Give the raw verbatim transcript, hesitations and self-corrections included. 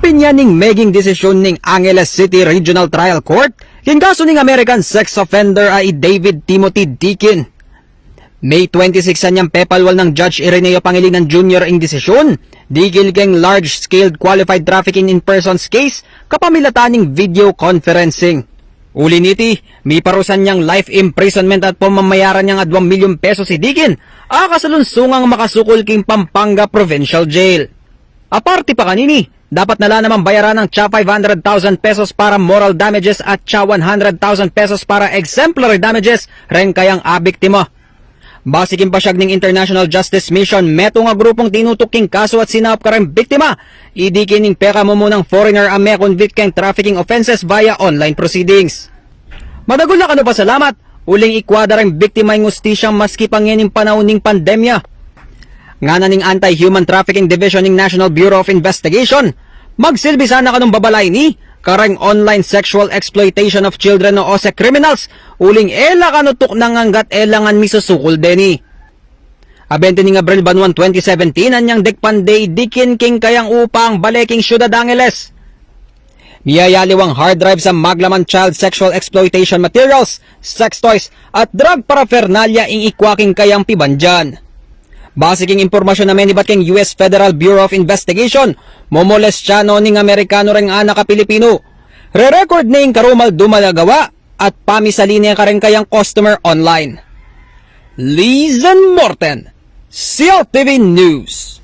Nya ning meging desisyon ning Angeles City Regional Trial Court king kasu ning American sex offender a i David Timothy Deakin. May twenty-six anyang pepalwal nang Judge Ireneo Pangilinan Junior ing desisyon digil keng large-scale qualified trafficking in persons case kapamilatan ning video conferencing. Uli niti, miparusan yang life imprisonment at pamamayaran yang adwang milyun pesos i Deakin a kasalunsungang makasukul king Pampanga Provincial Jail. Aparte pa kanini, dapat na la namang bayaran ng tsa five hundred thousand pesos para moral damages at tsa one hundred thousand pesos para exemplary damages reng kayang abiktima. Base king pasyag ning International Justice Mission, metung a grupung tinutuk king kasu at sinaup kareng biktima, i Deakin ing pekamumunang foreigner a me-convict keng trafficking offenses via online proceedings. Madagul a kanu pasalamat, uling ikwa da reng biktima ing ustisyang maski pa ngening panaun ning pandemya. Ngana ning Anti-Human Trafficking Division ning National Bureau of Investigation, magsilbi sana kanung babala ini kareng online sexual exploitation of children o OSEC criminals, uling e la kanu tuknang anggat e la ngan misusukul deni. Abente ning Abril banuan twenty seventeen, anyang dekpan de i Deakin king kayang upang bale king Syudad Angeles. Miyayaliwang hard drive a maglaman child sexual exploitation materials, sex toys, at drug paraphernalia ing ikwa king kayang pibandian. Base king impormasyun a menibat king U S Federal Bureau of Investigation, momolestya no ning Amerikano reng anak a Pilipino. Re-record ne ing karumal-dumal a gawa at pamisali ne kareng kayang customer online. Lizen Morten, C L T V News.